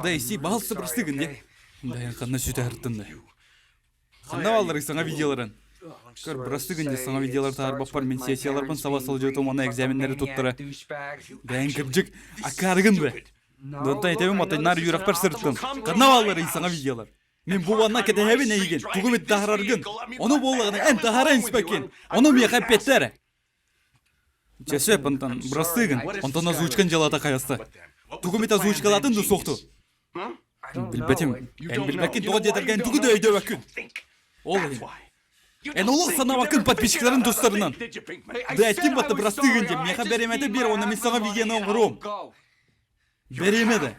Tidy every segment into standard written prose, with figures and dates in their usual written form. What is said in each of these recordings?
Да иси баһылса бырастыгын дии. Дайан ханна сүтэ сырыттын да. Ханна баалларый саҥа видеоларын? Көр, бырастыгын дии саҥа видеолар таһаарбаппар мин сессияларбын саба сылдьыбытым уонна экзаменнэри туттара. Бэйэҥ кырдьык, акаарыгын да. Донтон этэбин матайнаар үөрэхпэр сырыттым. Ханна баалларый саҥа видеолар? Мин бу уонна кэтэһэбин эйигин, тугу эбит таһаараргын. Ону буоллаҕына эн таһаара инспеккин. Ону миэхэ эппиэттээ эрэ. Чэ сөп, онтон бырастыыгын. Онтон озвучкан дьыалата хайаста. Тугу эмит озвучкалаатын да суохту. Билбэтим. Эн билбэккин тоҕо диэтэргэн тугу да өйдөөбөккүн. Ол иһин. Эн олох санаабаккын подписчиктарын тустарынан. Да эттим батта бырастыыгын диэн миэхэ бэриэмэтэ биэр уонна мин саҥа видеоны оҥоруом. Бэриэмэ да.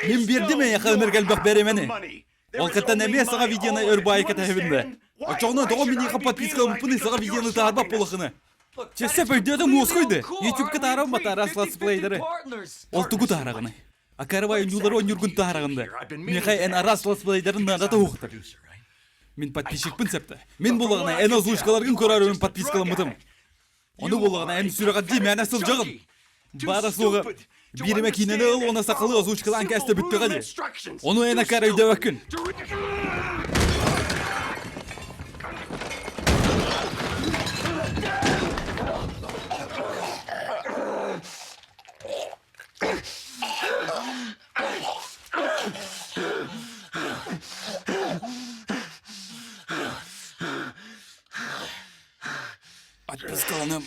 Мин биэрдим эйиэхэ ынырык элбэх бэриэмэни. Ол кытта эмиэ саҥа видеоны өр баайы кэтэһэбин да. Оччоҕуна тоҕо миниэхэ подпискаламмыппыный саҥа видеоны таһаарбат буолаххына. Чэ сөп өйдөөтүм уоскуйды. Ютубка таһааран бата араас летсплейдары. Ол тугу таһаараҕыный? Акарабай ойнуулары ойнуургун таһаараҕын да. Миэхэ эн араас летсплейдарын наадата уһуктар. Мин подписчикпын сөптө. Мин булаҕына эн озвучкаларгын көрөөрүмүн подпискаламмытым. Ону буоллаҕына эн сүрэҕэлдьии мээнэ сылдьаҕын. Баара суоҕа биир эмэ киинэни ыл уонна сахалыы озвучкалаан кээстэ бүттэҕэ дии. Ону эн акаары өйдөөбөккүн. Отпискаланым.